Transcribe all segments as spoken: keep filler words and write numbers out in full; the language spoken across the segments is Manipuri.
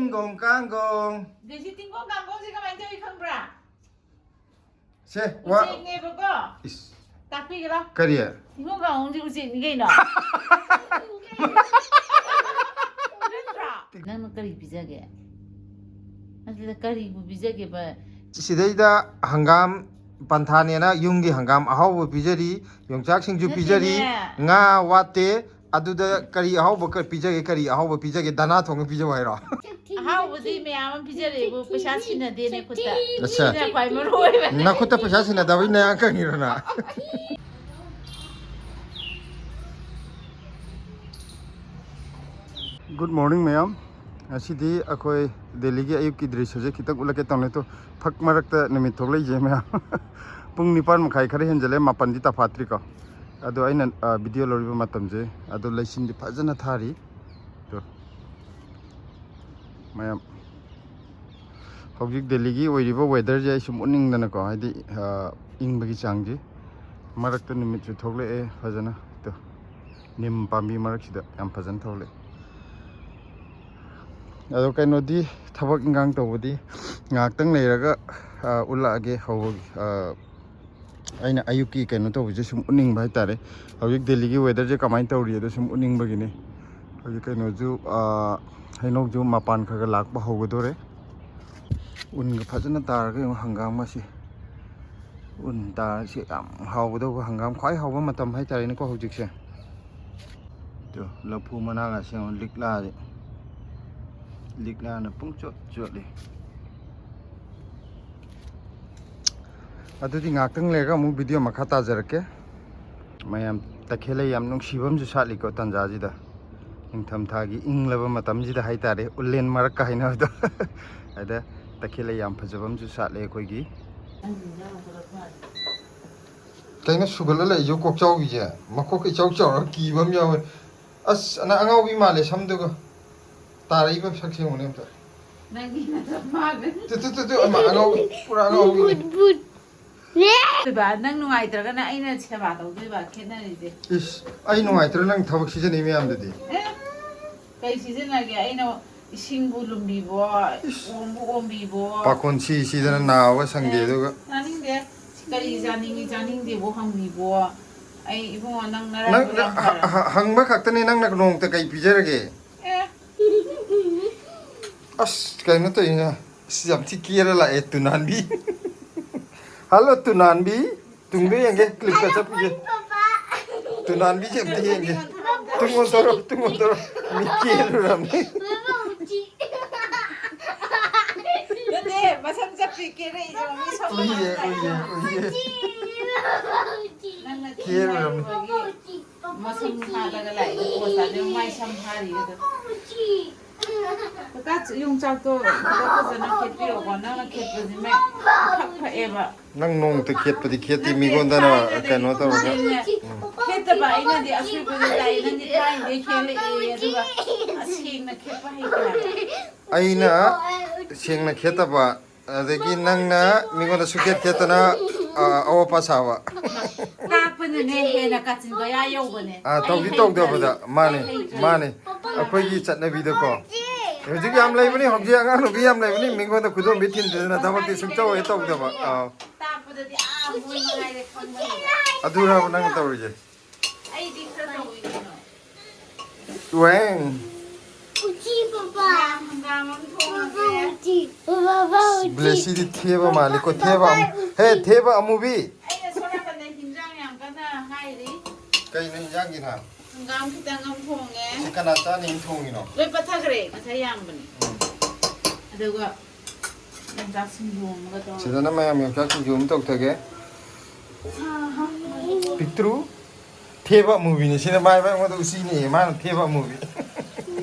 ꯇꯤꯡꯒꯣꯡ ꯀꯥꯡꯒꯣꯡ꯫ ꯗꯦꯁꯤ ꯇꯤꯡꯒꯣꯡ ꯀꯥꯡꯒꯣꯡꯁꯦ ꯀꯃꯥꯏꯅ ꯇꯧꯏ ꯈꯪꯕ꯭ꯔꯥ? ꯁꯦ, ꯋꯥ꯫ ꯎꯆꯦꯛꯅꯦꯕꯀꯣ꯫ ꯏꯁ꯫ ꯇꯥꯛꯄꯤꯒꯦꯔꯥ? ꯀꯔꯤ? ꯇꯤꯡꯒꯣꯡ ꯀꯥꯡꯒꯣꯡꯁꯦ ꯎꯆꯦꯛꯅꯤ ꯀꯩꯅꯣ꯫ ꯅꯠꯇ꯭ꯔꯥ? ꯅꯪꯅ ꯀꯔꯤ ꯄꯤꯖꯒꯦ? ꯑꯗꯨꯗ ꯀꯔꯤꯕꯨ ꯄꯤꯖꯒꯦꯕ? ꯁꯤꯗꯩꯗ ꯍꯪꯒꯥꯝ ꯄꯟꯊꯥꯅꯦꯅ ꯌꯨꯝꯒꯤ ꯍꯪꯒꯥꯝ ꯑꯍꯥꯎꯕ ꯄꯤꯖꯔꯤ, ꯌꯣꯡꯆꯥꯛ ꯁꯤꯡꯖꯨ ꯄꯤꯖꯔꯤ, ꯅꯠꯇꯦꯅꯦ꯫ ꯉꯥ ꯋꯥꯠꯇꯦ꯫ ꯑꯗꯨꯗ ꯀꯔꯤ ꯑꯍꯥꯎꯕ ꯀ-, ꯄꯤꯖꯒꯦ? ꯀꯔꯤ ꯑꯍꯥꯎꯕ ꯄꯤꯖꯒꯦ? ꯗꯅꯥ ꯊꯣꯡꯉ ꯄꯤꯖꯧ ꯍꯥꯏꯔꯣ? ꯑꯍꯥꯎꯕꯗꯤ ꯃꯌꯥꯝ ꯑꯃ ꯄꯤꯖꯔꯦꯕꯨ, ꯄꯩꯁꯥ ꯁꯤꯟꯅꯗꯦꯅꯦ ꯈꯨꯠꯇ꯫ ꯑꯠꯁꯥ꯫ ꯁꯤꯅ ꯈ꯭ꯋꯥꯏ ꯃꯔꯨ ꯑꯣꯏꯕ꯫ ꯅꯈꯨꯠꯇ ꯄꯩꯁꯥ ꯁꯤꯟꯅꯗꯕꯩ ꯅꯌꯥ ꯀꯪꯉꯤꯔꯣ ꯅꯪ? Good morning ꯃꯌꯥꯝ꯫ ꯉꯁꯤꯗꯤ ꯑꯩꯈꯣꯏ ꯗꯦꯜꯂꯤꯒꯤ ꯑꯌꯨꯛꯀꯤ ꯗ꯭ꯔꯤꯁ꯭ꯌꯁꯦ ꯈꯤꯇꯪ ꯎꯠꯂꯛꯀꯦ ꯇꯧꯅꯤ꯫ ꯇꯣ, ꯐꯛ ꯃꯔꯛꯇ ꯅꯨꯃꯤꯠ ꯊꯣꯛꯂꯛꯏꯁꯦ ꯃꯌꯥꯝ꯫ ꯄꯨꯡ ꯅꯤꯄꯥꯟ ꯃꯈꯥꯏ ꯈꯔ ꯍꯦꯟꯖꯜꯂꯦ, ꯃꯥꯄꯟꯗꯤ ꯇꯥꯐꯥꯠꯇ꯭ꯔꯤꯀꯣ꯫ ꯑꯗꯣ ꯑꯩꯅ, ꯑ, video ꯂꯧꯔꯤꯕ ꯃꯇꯝꯁꯦ, ꯑꯗꯣ ꯂꯩꯆꯤꯟꯗꯤ ꯐꯖꯅ ꯊꯥꯔꯤ꯫ ꯇꯣ, ꯃꯌꯥꯝ꯫ ꯍꯧꯖꯤꯛ ꯗꯦꯜꯂꯤꯒꯤ ꯑꯣꯏꯔꯤꯕ weatherꯁꯦ ꯑꯩ ꯁꯨꯝ ꯎꯠꯅꯤꯡꯗꯅꯀꯣ, ꯍꯥꯏꯗꯤ, ꯑ, ꯏꯪꯕꯒꯤ ꯆꯥꯡꯁꯦ꯫ ꯃꯔꯛꯇ ꯅꯨꯃꯤꯠꯁꯨ ꯊꯣꯛꯂꯛꯑꯦ ꯐꯖꯅ꯫ ꯇꯣ, ꯅꯤꯝ ꯄꯥꯝꯕꯤ ꯃꯔꯛꯁꯤꯗ ꯌꯥꯝ ꯐꯖꯅ ꯊꯣꯛꯂꯛꯑꯦ꯫ ꯑꯗꯣ ꯀꯩꯅꯣꯗꯤ, ꯊꯕꯛ ꯏꯟꯈꯥꯡ ꯇꯧꯕꯗꯤ ꯉꯥꯏꯍꯥꯛꯇꯪ ꯂꯩꯔꯒ, ꯑ, ꯎꯠꯂꯛꯑꯒꯦ ꯍꯧꯕꯒꯤ, ꯑ, ꯑꯩꯅ ꯑꯌꯨꯛꯀꯤ ꯀꯩꯅꯣ ꯇꯧꯕꯁꯦ ꯁꯨꯝ ꯎꯠꯅꯤꯡꯕ ꯍꯥꯏꯇꯥꯔꯦ꯫ ꯍꯧꯖꯤꯛ ꯗꯦꯜꯂꯤꯒꯤ weatherꯁꯦ ꯀꯃꯥꯏꯅ ꯇꯧꯔꯤ ꯑꯗꯣ ꯁꯨꯝ ꯎꯠꯅꯤꯡꯕꯒꯤꯅꯤ꯫ ꯍꯧꯖꯤꯛ ꯀꯩꯅꯣꯁꯨ, ꯑ, ꯍꯩꯅꯧꯁꯨ ꯃꯄꯥꯟ ꯈꯔ ꯈꯔ ꯂꯥꯛꯄ ꯍꯧꯒꯗꯣꯔꯦ꯫ ꯎꯟꯒ ꯐꯖꯅ ꯇꯥꯔꯒ ꯌꯦꯡꯉꯣ, ꯍꯪꯒꯥꯝ ꯑꯁꯤ꯫ ꯎꯟ ꯇꯥꯔꯁꯤ ꯌꯥꯝ ꯍꯥꯎꯒꯗꯧꯕ ꯍꯪꯒꯥꯝ, ꯈ꯭ꯋꯥꯏ ꯍꯥꯎꯕ ꯃꯇꯝ ꯍꯥꯏꯇꯥꯔꯦꯅꯦꯀꯣ ꯍꯧꯖꯤꯛꯁꯦ꯫ ꯑꯗꯣ ꯂꯐꯨ ꯃꯅꯥꯒꯁꯦ ꯌꯦꯡꯉꯣ, ꯂꯤꯛꯂꯥꯁꯦ, ꯂꯤꯛꯂꯥꯅ ꯄꯨꯡꯆꯣꯠ ꯆꯣꯠꯂꯤ꯫ ꯑꯗꯨꯗꯤ ꯉꯥꯛꯇꯪ ꯂꯩꯔꯒ ꯑꯃꯨꯛ video ꯃꯈꯥ ꯇꯥꯖꯔꯛꯀꯦ꯫ ꯃꯌꯥꯝ, ꯇꯈꯦꯜꯂꯩ ꯌꯥꯝ ꯅꯨꯡꯁꯤꯕ ꯑꯃꯁꯨ ꯁꯥꯠꯂꯤꯀꯣ ꯇꯟꯖꯥꯁꯤꯗ꯫ ꯅꯤꯡꯊꯝꯊꯥꯒꯤ ꯏꯪꯂꯕ ꯃꯇꯝꯁꯤꯗ ꯍꯥꯏꯇꯥꯔꯦ, ꯎꯂꯦꯟ ꯃꯔꯛꯀ ꯍꯥꯏꯅꯕꯗꯣ꯫ ꯑꯗ ꯇꯈꯦꯜꯂꯩ ꯌꯥꯝ ꯐꯖꯕ ꯑꯃꯁꯨ ꯁꯥꯠꯂꯦ ꯑꯩꯈꯣꯏꯒꯤ꯫ ꯀꯩꯅꯣ ꯁꯨꯒꯠꯂ ꯂꯩꯁꯨ ꯀꯣꯛꯆꯥꯎꯕꯤꯁꯦ? ꯃꯀꯣꯛꯀ ꯏꯆꯥꯎ ꯆꯥꯎꯔꯒ ꯀꯤꯕ ꯑꯃ ꯌꯥꯎꯋꯦ꯫ ꯑꯁ, ꯅꯪ ꯑꯉꯥꯎꯕꯤ ꯃꯥꯜꯂꯦ ꯁꯝꯗꯨꯒ꯫ ꯇꯥꯔꯛꯏꯕ ꯁꯛꯁꯦ ꯌꯦꯡꯉꯨꯅꯦ ꯑꯝꯇ꯫ ꯅꯪꯒꯤ ꯅꯁꯝ ꯃꯥꯜꯂꯦ꯫ ꯇꯨ, ꯇꯨ, ꯇꯨ, ꯇꯨ, ꯑꯃ ꯑꯉꯥꯎꯕꯤ, ꯄꯨꯔꯥ ꯑꯉꯥꯎꯕꯤ꯫ ꯕꯨꯠ, ꯕꯨꯠ꯫ ꯑꯗꯨꯕ, ꯅꯪ ꯅꯨꯡꯉꯥꯏꯇ꯭ꯔꯒꯅ ꯑꯩꯅ ꯁꯦꯕꯥ ꯇꯧꯗꯣꯏꯕ, ꯈꯦꯠꯅꯔꯤꯁꯦ꯫ ꯏꯁ, ꯑꯩ ꯅꯨꯡꯉꯥꯏꯇ꯭ꯔ ꯅꯪ ꯊꯕꯛ ꯁꯤꯖꯤꯟꯅꯩ ꯃꯌꯥꯝꯗꯨꯗꯤ? ꯑꯦ, ꯀꯩ ꯁꯤꯖꯤꯟꯅꯒꯦ? ꯑꯩꯅ ꯏꯁꯤꯡꯕꯨ ꯂꯨꯝꯕꯤꯕꯣ, ꯑꯣꯝꯕꯨ ꯑꯣꯝꯕꯤꯕꯣ꯫ ꯄꯥꯈꯣꯟ ꯁꯤ ꯁꯤꯗꯅ ꯅꯥꯕ ꯁꯪꯗꯦ, ꯑꯦ, ꯑꯗꯨꯒ꯫ ꯆꯥꯅꯤꯡꯗꯦ꯫ ꯀꯔꯤ ꯆꯥꯅꯤꯡꯉꯤ ꯆꯥꯅꯤꯡꯗꯦꯕꯨ ꯍꯪꯕꯤꯕꯣ꯫ ꯑꯩ ꯏꯕꯨꯡꯉꯣ ꯅꯪ ꯅꯪ ꯅꯔꯥꯏꯕꯛ ꯌꯥꯝ ꯍ-, ꯍ-, ꯐꯔꯕꯅꯤ꯫ ꯍ-, ꯍꯪꯕ ꯈꯛꯇꯅꯤ ꯅꯪꯅ ꯅꯣꯡꯃꯇ ꯀꯩ ꯄꯤꯖꯔꯒꯦ? ꯑꯦ꯫ ꯑꯁ, ꯀꯩꯅꯣ ꯇꯧꯔꯤꯅ? ꯑꯁ, ꯌꯥꯝ ꯊꯤ ꯀꯦꯔ ꯂꯥꯛꯑꯦ, ꯇꯨꯅꯥꯟꯕꯤ꯫ ꯍꯜꯂꯣ, ꯇꯨꯅꯥꯟꯕꯤ꯫ ꯇꯨꯡꯗ ꯌꯦꯡꯒꯦ, clip ꯀ ꯆꯠꯄꯤꯒꯦ꯫ ꯇꯨꯅꯥꯟꯕꯤꯁꯦ ꯑꯝꯇ ꯌꯦꯡꯒꯦ꯫ ꯇꯨꯡ ꯑꯣꯟꯊꯣꯔꯛꯑꯣ, ꯇꯨꯡ ꯑꯣꯟꯊꯣꯔꯛꯑꯣ꯫ ꯃꯤ ꯀꯦꯔꯨꯔꯝꯅꯤ꯫ ꯅꯠꯇꯦ, ꯃꯁꯝ ꯆꯞꯄꯤ ꯀꯦꯔꯛꯏꯁꯦ, ꯃꯤ ꯁꯝ ꯎꯏꯌꯦ, ꯎꯏꯌꯦ, ꯎꯏꯌꯦ꯫ ꯅꯪꯅ ꯀꯦꯔꯨꯔꯝꯅꯤ꯫ ꯃꯁꯝ ꯍꯥꯠꯂꯒ ꯂꯥꯛꯏꯗꯣ ꯄꯣꯁ ꯇꯥꯗꯦ, ꯃꯥꯏ ꯁꯝ ꯍꯥꯔꯤꯗꯣ꯫ ꯀꯀꯥ, ꯌꯣꯡꯆꯥꯛꯇꯣ ꯈꯤꯇꯪ ꯐꯖꯅ ꯈꯦꯠꯄꯤꯔꯣꯀꯣ, ꯅꯪꯅ ꯈꯦꯠꯄꯁꯤꯃ ꯏꯐꯛ ꯐꯛꯑꯦꯕ꯫ ꯅꯪ ꯅꯣꯡꯃꯇ ꯈꯦꯠꯄꯗꯤ ꯈꯦꯠꯇꯦ, ꯅꯠꯇꯦ, ꯃꯤꯉꯣꯟꯗꯅ ꯊꯥꯏꯅꯗꯒꯤ ꯀꯩꯅꯣ ꯇꯧꯔꯒ꯫ ꯈꯦꯠꯂꯦ꯫ ꯎꯝ꯫ ꯈꯦꯠꯇꯕ ꯑꯩꯅꯗꯤ ꯑꯁꯣꯏꯕꯗꯨ ꯇꯥꯏ, ꯅꯪꯗꯤ ꯊꯥꯏꯅꯗꯒꯤ ꯈꯦꯠꯂꯛꯑꯦ, ꯑꯗꯨꯒ ꯑꯁꯦꯡꯅ ꯈꯦꯠꯄ ꯍꯩꯇꯦ ꯍꯥꯏꯕ꯫ ꯑꯩꯅ ꯁꯦꯡꯅ ꯈꯦꯠꯇꯕ, ꯑꯗꯒꯤ ꯅꯪꯅ ꯃꯤꯉꯣꯟꯗ ꯁꯨꯡꯈꯦꯠ ꯈꯦꯠꯇꯅ, ꯑ, ꯑꯋꯣꯠꯄ ꯁꯥꯕ꯫ ꯇꯥꯛꯄꯅꯅꯦ ꯍꯦꯟꯅ ꯀꯥꯆꯤꯟ ꯀꯣꯌꯥ ꯌꯧꯕꯅꯦ꯫ ꯑ, ꯑꯩ ꯇꯧꯗꯤ ꯍꯩꯇ꯭ꯔꯗꯤ꯫ ꯇꯧꯗꯕꯗ, ꯃꯥꯅꯦ, ꯑꯩ ꯍꯩꯇ꯭ꯔꯗꯤ꯫ ꯃꯥꯅꯦ꯫ ꯑꯩꯈꯣꯏꯒꯤ ꯆꯠꯅꯕꯤꯗꯀꯣ꯫ ꯍꯧꯖꯤꯛ ꯌꯥꯝ ꯂꯩꯕꯅꯤ, ꯍꯧꯖꯤꯛ ꯑꯉꯥꯡ ꯅꯨꯄꯤ ꯌꯥꯝ ꯂꯩꯕꯅꯤ, ꯃꯤꯉꯣꯟꯗ ꯈꯨꯗꯣꯝꯕꯤ ꯊꯤꯟꯗꯗꯅ ꯊꯕꯛꯇꯤ ꯁꯨꯡꯇꯧ ꯍꯦꯛ ꯇꯧꯗꯕ꯫ ꯑꯥꯎ꯫ ꯇꯥꯛꯄꯗꯗꯤ ꯑꯥ ꯃꯣꯏ ꯃꯉꯥꯏꯔꯦ ꯈꯪꯕꯅꯤꯗ꯫ ꯑꯗꯨꯔꯕ ꯅꯪꯅ ꯇꯧꯔꯤꯁꯦ? ꯑꯩꯗꯤ ꯈꯔ ꯇꯧꯏ ꯀꯩꯅꯣ꯫ ꯋꯦꯡ꯫ ꯎꯆꯤ ꯄꯄꯥ꯫ ꯍꯪꯒꯥꯝ ꯑꯃ ꯊꯣꯡꯉꯒꯦ꯫ ꯎꯆꯤ꯫ ꯕꯕꯥ ꯎꯆꯤ꯫ ꯕ꯭ꯂꯦꯁꯤꯗꯤ ꯊꯦꯕ ꯃꯥꯜꯂꯤꯀꯣ, ꯊꯦꯕ ꯑꯃꯨ-, ꯍꯦ, ꯊꯦꯕ ꯑꯃꯨꯕꯤ꯫ ꯑꯩꯅ ꯁꯣꯝ ꯅꯥꯀꯟꯗ ꯍꯤꯟꯖꯥꯡ ꯌꯥꯝ ꯀꯟꯅ ꯍꯥꯏꯔꯤ꯫ ꯀꯩꯅꯣ ꯍꯤꯟꯖꯥꯡꯒꯤꯅ? ꯍꯪꯒꯥꯝ ꯈꯤꯇꯪ ꯑꯃ ꯊꯣꯡꯉꯦ꯫ ꯁꯤ ꯀꯅꯥ ꯆꯥꯅꯤ ꯊꯣꯡꯉꯤꯅꯣ? ꯂꯣꯏ ꯄꯠꯊꯈ꯭ꯔꯦ, ꯉꯁꯥꯏ ꯌꯥꯝꯕꯅꯦ꯫ ꯎꯝ꯫ ꯑꯗꯨꯒ ꯌꯣꯡꯆꯥꯛ ꯁꯤꯡꯖꯨ ꯑꯃꯒ ꯇꯧꯔꯒ꯫ ꯁꯤꯗꯅ ꯃꯌꯥꯝ ꯌꯣꯡꯆꯥꯛ ꯁꯤꯡꯖꯨ ꯑꯃ ꯇꯧꯊꯒꯦ꯫ ꯑꯍꯥ꯫ ꯄꯤꯛꯇ꯭ꯔꯨ꯫ ꯊꯦꯕ ꯑꯃꯨꯕꯤꯅꯦ꯫ ꯁꯤꯅ ꯃꯥꯏ, ꯃꯥꯏ ꯑꯩꯉꯣꯟꯗ ꯎꯆꯤꯅꯦꯌꯦ꯫ ꯃꯥꯅ ꯊꯦꯕ ꯑꯃꯨꯕꯤ꯫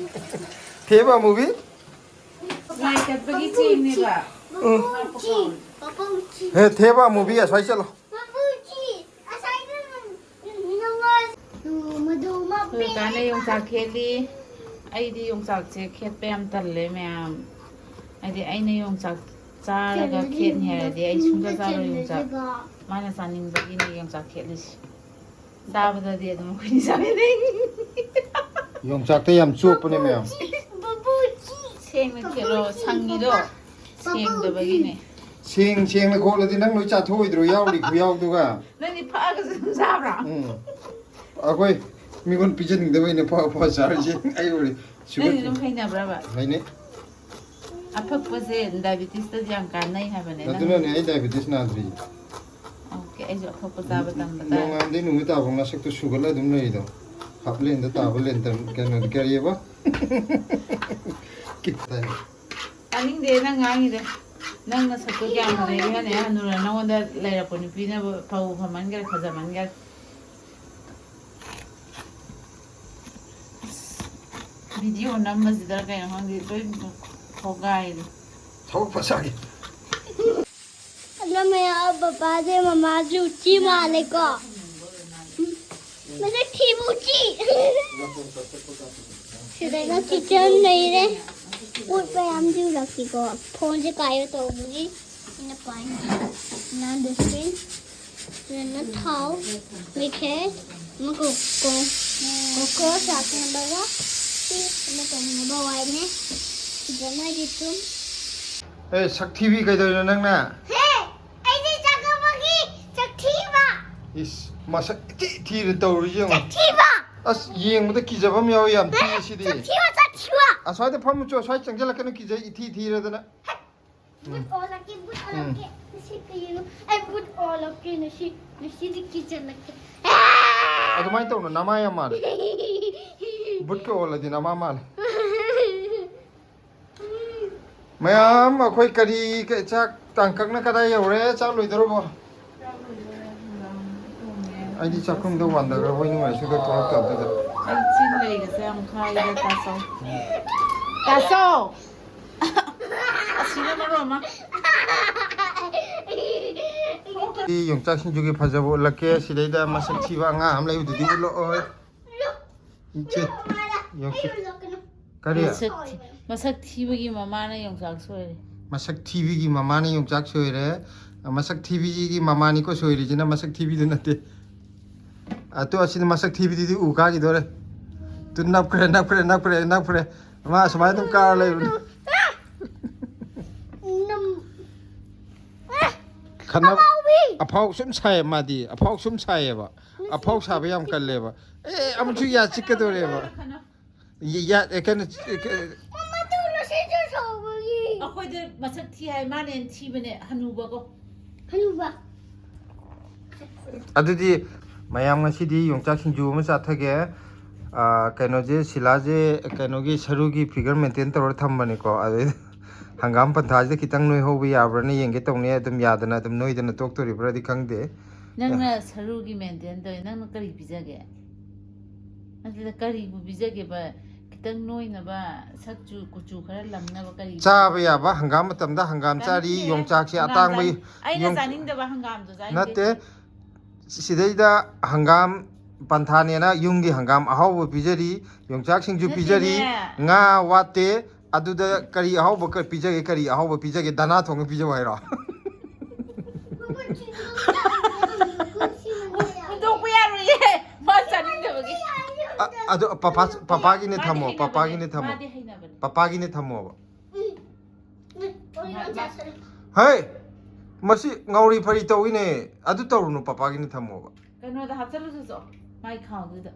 ꯊꯦꯕ ꯑꯃꯨꯕꯤ꯫ ꯂꯥꯏ ꯀꯠꯄꯒꯤ ꯆꯦꯡꯅꯦꯕ꯫ ꯎꯝ꯫ ꯄꯄꯥ ꯎꯆꯤ꯫ ꯄꯄꯥ ꯎꯆꯤ꯫ ꯍꯦ, ꯊꯦꯕ ꯑꯃꯨꯕꯤ, ꯑꯁ꯭ꯋꯥꯏ ꯆꯠꯂꯣ꯫ ꯄꯄꯥ ꯎꯆꯤ꯫ ꯑꯁ꯭ꯋꯥꯏꯗ ꯅꯪ-, ꯅꯪ-, ꯃꯗꯨ ꯑꯃ ꯑꯩꯈꯣꯏ ꯀꯀꯥꯅ ꯄꯦꯟꯅ ꯌꯣꯡꯆꯥꯛ ꯈꯦꯠꯂꯤ꯫ ꯑꯩꯗꯤ ꯌꯣꯡꯆꯥꯛꯁꯦ ꯈꯦꯠꯄ ꯌꯥꯝ ꯇꯜꯂꯦ ꯃꯌꯥꯝ꯫ ꯍꯥꯏꯗꯤ ꯑꯩꯅ ꯌꯣꯡꯆꯥꯛ ꯆꯥꯔꯒ ꯈꯦꯠꯅꯤ ꯍꯥꯏꯔꯗꯤ ꯑꯩ ꯁꯨꯡꯆꯥ ꯆꯥꯔꯣꯏ ꯌꯣꯡꯆꯥꯛ꯫ ꯃꯥꯅ ꯆꯥꯅꯤꯡꯕꯒꯤꯅꯦ ꯌꯣꯡꯆꯥꯛ ꯈꯦꯠꯂꯤꯁꯦ꯫ ꯆꯥꯕꯗꯗꯤ ꯑꯗꯨꯝ ꯑꯩꯈꯣꯏꯅꯤ ꯆꯥꯃꯤꯟꯅꯩ꯫ ꯌꯣꯡꯆꯥꯛꯇ ꯌꯥꯝ ꯆꯣꯞꯄꯅꯦ ꯃꯌꯥꯝ꯫ ꯕꯕꯨ ꯎꯆꯤ꯫ ꯁꯦꯡꯅ ꯈꯦꯠꯂꯣ, ꯁꯪꯉꯤꯗꯣ ꯁꯦꯡꯗꯕꯒꯤꯅꯦ꯫ ꯁꯦꯡ ꯁꯦꯡꯅ ꯈꯣꯠꯂꯗꯤ ꯅꯪ ꯂꯣꯏ ꯆꯥꯊꯣꯛꯑꯣꯏꯗ꯭ꯔꯣ, ꯌꯥꯎꯔꯤ ꯈꯨꯌꯥꯎꯗꯨꯒ? ꯅꯪꯗꯤ ꯐꯛꯑꯒꯁꯨ ꯑꯗꯨꯝ ꯆꯥꯕ꯭ꯔꯥ? ꯎꯝ꯫ ꯑꯩꯈꯣꯏ ꯃꯤꯉꯣꯟ ꯄꯤꯖꯅꯤꯡꯗꯕꯩꯅꯦ ꯐꯛ ꯐꯛ ꯆꯥꯔꯤꯁꯦ꯫ ꯑꯩ ꯑꯣꯏꯔꯦ꯫ ꯅꯪꯗꯤ ꯑꯗꯨꯝ ꯍꯩꯅꯕ꯭ꯔꯕ? ꯍꯩꯅꯩ꯫ ꯑꯐꯛꯄꯁꯦ ꯗꯥꯏꯕꯤꯇꯤꯁꯇꯗꯤ ꯌꯥꯝ ꯀꯥꯟꯅꯩ ꯍꯥꯏꯕꯅꯦ꯫ ꯅꯪ ꯑꯗꯨꯅꯅꯦ ꯑꯩ ꯗꯥꯏꯕꯤꯇꯤꯁ ꯅꯥꯗ꯭ꯔꯤꯁꯦ꯫ ꯑꯣꯀꯦ, ꯑꯩꯁꯨ ꯑꯐꯛꯄ ꯆꯥꯕ ꯇꯝꯕ ꯇꯥꯔꯦ꯫ ꯅꯣꯡꯉꯥꯟꯗꯩ ꯅꯨꯃꯤꯠ ꯇꯥꯕꯧ ꯅꯁꯛꯇꯣ ꯁꯨꯒꯠꯂ ꯑꯗꯨꯝ ꯂꯩꯔꯤꯗꯣ꯫ ꯍꯥꯞꯂꯦꯟꯗ ꯇꯥꯕ ꯂꯦꯟꯇꯟ ꯀꯩꯅꯣꯗꯤ ꯀꯔꯤꯑꯕ? ꯀꯤꯠ ꯇꯥꯏ꯫ ꯇꯥꯅꯤꯡꯗꯦ ꯅꯪ ꯉꯥꯡꯉꯤꯗꯣ꯫ ꯅꯪ ꯅꯁꯛꯇꯣ ꯀꯌꯥꯝ ꯐꯖꯩ ꯍꯥꯏꯅ ꯍꯅꯨꯔ ꯅꯉꯣꯟꯗ ꯂꯩꯔꯛꯄ ꯅꯨꯄꯤꯅꯕꯨ ꯐꯕꯨ ꯐꯃꯟꯈꯔꯦ, ꯐꯖꯃꯟꯈꯔꯦ꯫ ꯚꯤꯗꯤꯑꯣ ꯅꯝꯕꯁꯤꯗ ꯀꯩꯅꯣ ꯈꯪꯗꯦ, ꯂꯣꯏ ꯈꯣꯒꯥꯏꯔꯦ꯫ ꯊꯕꯛ ꯐꯖꯒꯦ꯫ ꯑꯗꯣ ꯃꯌꯥꯝ ꯕꯕꯥꯁꯦ ꯃꯃꯥꯁꯨ ꯎꯆꯤ ꯃꯥꯜꯂꯦꯀꯣ꯫ ꯃꯁꯛ ꯊꯤꯕ ꯎꯆꯤ꯫ ꯁꯤꯗꯅ ꯀꯤꯆꯟ ꯂꯩꯔꯦ꯫ ꯄꯣꯠ ꯃꯌꯥꯝꯗꯤ ꯎꯔꯛꯀꯦꯀꯣ꯫ ꯐꯣꯟꯁꯦ ꯀꯥꯏꯕ ꯇꯧꯕꯒꯤ ꯑꯩꯅ ꯄꯥꯏꯅ ꯅꯥꯟꯗ ꯁ꯭ꯀ꯭ꯔꯤꯟ꯫ ꯁꯤꯗꯅ ꯊꯥꯎ, ꯃꯩꯈꯦꯠ, ꯑꯃ ꯀꯣ-, ꯀꯣ-, ꯀꯣꯀ꯭ꯔꯣꯁ ꯍꯥꯞꯅꯕꯒ ꯁꯤ ꯑꯃ ꯇꯧꯅꯕ ꯋꯥꯏꯅꯦ꯫ ꯁꯤꯗꯅ ꯌꯦꯇꯨꯝ꯫ ꯑꯦ, ꯁꯛꯊꯤꯕꯤ, ꯀꯩꯗꯧꯔꯤꯅꯣ ꯅꯪꯅ? ꯍꯦ! ꯑꯩꯗꯤ ꯆꯥꯛꯀꯧꯕꯒꯤ ꯆꯥꯛꯊꯤꯕ! ꯏꯁ, ꯃꯁꯛ ꯏꯊꯤ ꯊꯤꯔ ꯇꯧꯔꯤꯁꯤ ꯌꯦꯡꯉꯣ꯫ ꯆꯥꯛꯊꯤꯕ! ꯑꯁ, ꯌꯦꯡꯕꯗ ꯀꯤꯖꯕ ꯑꯃ ꯌꯥꯎꯋꯤ, ꯌꯥꯝ ꯊꯤ ꯁꯤꯗꯤ꯫ ꯆꯥꯛꯊꯤꯕ, ꯆꯥꯛꯊꯤꯕ! ꯑꯁ꯭ꯋꯥꯏꯗ ꯐꯝꯃꯨ ꯆꯣ, ꯑꯁ꯭ꯋꯥꯏ ꯆꯪꯁꯤꯜꯂꯛꯀꯅꯨ, ꯀꯤꯖꯩ, ꯏꯊꯤ ꯊꯤꯔꯗꯅ꯫ ꯕꯨꯠ ꯑꯣꯜꯂꯛꯀꯦ, ꯕꯨꯠ ꯑꯣꯜꯂꯛꯀꯦ꯫ ꯉꯁꯤ ꯀꯩꯅꯣ? ꯑꯩ ꯕꯨꯠ ꯑꯣꯜꯂꯛꯀꯦ ꯉꯁꯤ꯫ ꯉꯁꯤꯗꯤ ꯀꯤꯖꯜꯂꯛꯀꯦ꯫ ꯑꯗꯨꯃꯥꯏꯅ ꯇꯧꯅꯨ, ꯅꯃꯥ ꯌꯥꯝ ꯃꯥꯜꯂꯦ꯫ ꯕꯨꯠꯀ ꯑꯣꯜꯂꯗꯤ ꯅꯃꯥ ꯃꯥꯜꯂꯦ꯫ ꯃꯌꯥꯝ, ꯑꯩꯈꯣꯏ ꯀꯔꯤ, ꯀ-, ꯆꯥꯛ ꯇꯥꯡꯀꯛꯅ ꯀꯗꯥꯏ ꯌꯧꯔꯦ? ꯆꯥꯛ ꯂꯣꯏꯗꯧꯔꯕꯣ? ꯑꯩꯗꯤ ꯆꯥꯛꯈꯨꯝꯗ ꯋꯥꯟꯗꯈ꯭ꯔꯕꯣꯏ ꯅꯤꯡꯉꯨꯔꯦ, ꯁꯤꯗ ꯊꯣꯛꯂꯛꯇꯕꯗꯨꯗ꯫ ꯑꯩ ꯆꯤꯟ ꯂꯩꯒꯁꯦ ꯌꯥꯝ ꯈꯥꯏꯔꯦ, ꯇꯥꯆꯧ꯫ ꯇꯥꯆꯧ! ꯑꯁꯤꯅ ꯃꯔꯣꯟ ꯑꯃ꯫ ꯁꯤ ꯌꯣꯡꯆꯥꯛ ꯁꯤꯡꯖꯨꯒꯤ ꯐꯖꯕ ꯎꯠꯂꯛꯀꯦ꯫ ꯁꯤꯗꯩꯗ ꯃꯁꯛ ꯊꯤꯕ ꯑꯉꯥꯡ ꯑꯃ ꯂꯩꯕꯗꯨꯗꯤ ꯎꯠꯂꯛꯑꯣꯏ꯫ ꯏꯆꯦ, ꯌꯣꯡꯆꯥꯛ꯫ ꯀꯔꯤ? ꯃꯁꯛ ꯊꯤ-, ꯃꯁꯛ ꯊꯤꯕꯒꯤ ꯃꯃꯥꯅ ꯌꯣꯡꯆꯥꯛ ꯁꯣꯏꯔꯦ꯫ ꯃꯁꯛ ꯊꯤꯕꯤꯒꯤ ꯃꯃꯥꯅ ꯌꯣꯡꯆꯥꯛ ꯁꯣꯏꯔꯦ꯫ ꯃꯁꯛ ꯊꯤꯕꯤꯒꯤ ꯃꯃꯥꯅꯤꯀꯣ ꯁꯣꯏꯔꯤꯁꯤꯅ, ꯃꯁꯛ ꯊꯤꯕꯤꯗꯨ ꯅꯠꯇꯦ꯫ ꯑꯗꯣ ꯑꯁꯤꯅ ꯃꯁꯛ ꯊꯤꯕꯤꯗꯨꯗꯤ ꯎ ꯀꯥꯈꯤꯗꯣꯔꯦ꯫ ꯇꯨ ꯅꯞꯈ꯭ꯔꯦ, ꯅꯞꯈ꯭ꯔꯦ, ꯅꯞꯈ꯭ꯔꯦ, ꯅꯞꯈ꯭ꯔꯦ꯫ ꯃꯥ ꯑꯁꯨꯃꯥꯏꯅ ꯑꯗꯨꯝ ꯀꯥꯔ ꯂꯩꯕꯅꯤ꯫ ꯅꯝ ꯈꯠꯅꯕ ꯑꯃꯥꯎꯕꯤ ꯑꯐꯥꯎ ꯁꯨꯝ ꯁꯥꯏꯌꯦ ꯃꯥꯗꯤ, ꯑꯐꯥꯎ ꯁꯨꯝ ꯁꯥꯏꯌꯦꯕ, ꯑꯐꯥꯎ ꯁꯥꯕ ꯌꯥꯝ ꯀꯜꯂꯦꯕ꯫ ꯑꯦ, ꯑꯃꯨꯛꯁꯨ ꯌꯥ ꯆꯤꯛꯀꯗꯧꯔꯦꯕ꯫ ꯌꯥ- ꯌꯥ- ꯑꯦ, ꯀꯩꯅꯣ ꯑꯦ, ꯀꯩ- ꯃꯃꯥ ꯇꯧꯔꯣ ꯁꯤꯁꯨ ꯁꯥꯎꯕꯒꯤ ꯑꯩꯈꯣꯏꯗ ꯃꯁꯛ ꯊꯤ ꯍꯥꯏ ꯃꯥꯅ ꯍꯦꯟꯅ ꯊꯤꯕꯅꯦ ꯍꯅꯨꯕꯀꯣ꯫ ꯍꯅꯨꯕ ꯑꯗꯨꯗꯤ ꯃꯌꯥꯝ ꯉꯁꯤꯗꯤ ꯌꯣꯡꯆꯥꯛ ꯁꯤꯡꯖꯨ ꯑꯃ ꯆꯥꯊꯒꯦ꯫ ꯑꯥ, ꯀꯩꯅꯣꯁꯦ, ꯁꯤꯂꯥꯁꯦ ꯀꯩꯅꯣꯒꯤ ꯁꯔꯨꯒꯤ ꯐꯤꯒꯔ ꯃꯦꯟꯇꯦꯟ ꯇꯧꯔ ꯊꯝꯕꯅꯤꯀꯣ꯫ ꯑꯗꯩ ꯍꯪꯒꯥꯝ ꯄꯟꯊꯥꯁꯤꯗ ꯈꯤꯇꯪ ꯅꯣꯏꯍꯧꯕ ꯌꯥꯕ꯭ꯔꯥꯅ ꯌꯦꯡꯒꯦ ꯇꯧꯅꯤ꯫ ꯑꯗꯨꯝ ꯌꯥꯗꯅ ꯑꯗꯨꯝ ꯅꯣꯏꯗꯅ ꯇꯣꯛꯇꯣꯔꯤꯕ꯭ꯔꯥꯗꯤ ꯈꯪꯗꯦ꯫ ꯅꯪꯅ ꯁꯔꯨꯒꯤ ꯃꯦꯟꯇꯦꯟ ꯇꯧꯋꯦ, ꯅꯪꯅ ꯀꯔꯤ ꯄꯤꯖꯒꯦ? ꯑꯗꯨꯗ ꯀꯔꯤꯕꯨ ꯄꯤꯖꯒꯦꯕ? ꯈꯤꯇꯪ ꯅꯣꯏꯅꯕ, ꯁꯛꯆꯨ ꯀꯨꯆꯨ ꯈꯔ ꯂꯪꯅꯕ ꯀꯔꯤ? ꯆꯥꯕ ꯌꯥꯕ ꯍꯪꯒꯥꯝ ꯃꯇꯝꯗ ꯍꯪꯒꯥꯝ ꯆꯥꯔꯤ, ꯆꯥꯅꯤꯡꯗꯦ꯫ ꯌꯣꯡꯆꯥꯛꯁꯦ ꯍꯪꯒꯥꯝ ꯑꯇꯥꯡꯕ ꯆꯥꯅꯤꯡ-, ꯑꯩꯅ ꯌꯣꯡ- ꯆꯥꯅꯤꯡꯗꯕ ꯍꯪꯒꯥꯝꯗꯣ ꯆꯥꯅꯤꯡꯗꯦ꯫ ꯅꯠꯇꯦ, ꯁꯤꯗꯩꯗ ꯍꯪꯒꯥꯝ ꯄꯟꯊꯥꯅꯦꯅ ꯌꯨꯝꯒꯤ ꯍꯪꯒꯥꯝ ꯑꯍꯥꯎꯕ ꯄꯤꯖꯔꯤ, ꯌꯣꯡꯆꯥꯛ ꯁꯤꯡꯖꯨ ꯄꯤꯖꯔꯤ, ꯅꯠꯇꯦꯅꯦ꯫ ꯉꯥ ꯋꯥꯠꯇꯦ꯫ ꯑꯗꯨꯗ ꯀꯔꯤ ꯑꯍꯥꯎꯕ ꯀ- ꯄꯤꯖꯒꯦ? ꯀꯔꯤ ꯑꯍꯥꯎꯕ ꯄꯤꯖꯒꯦ? ꯗꯅꯥ ꯊꯣꯡꯉ ꯄꯤꯖꯧ ꯍꯥꯏꯔꯣ? ꯍꯨꯟꯗꯣꯛꯄ ꯌꯥꯔꯣꯏꯌꯦ, ꯃꯥ ꯆꯥꯅꯤꯡꯗꯕꯒꯤ꯫ ꯑ- ꯑꯗꯨ ꯄꯄꯥ ꯄꯄꯥꯒꯤꯅꯦ ꯃꯥꯗꯤ ꯊꯝꯃꯣ, ꯍꯩꯅꯕꯅꯦ, ꯄꯄꯥꯒꯤꯅꯦ ꯊꯝꯃꯣ, ꯃꯥꯗꯤ ꯍꯩꯅꯕꯅꯦ꯫ ꯄꯄꯥꯒꯤꯅꯦ ꯊꯝꯃꯣꯕ꯫ ꯎꯝ, ꯎꯝ, ꯑꯣꯏ ꯌꯥꯝ ꯆꯥꯁꯜꯂꯨ꯫ ꯍꯦ, ꯃꯁꯤ ꯉꯥꯎꯔꯤ ꯐꯔꯤ ꯇꯧꯏꯅꯦ꯫ ꯑꯗꯨ ꯇꯧꯔꯨꯅꯨ, ꯄꯄꯥꯒꯤꯅꯦ ꯊꯝꯃꯣꯕ꯫ ꯀꯩꯅꯣꯗ ꯍꯥꯞꯆꯜꯂꯨ ꯆꯣꯆꯣ, ꯃꯥꯏ ꯈꯥꯎꯗꯨꯗ꯫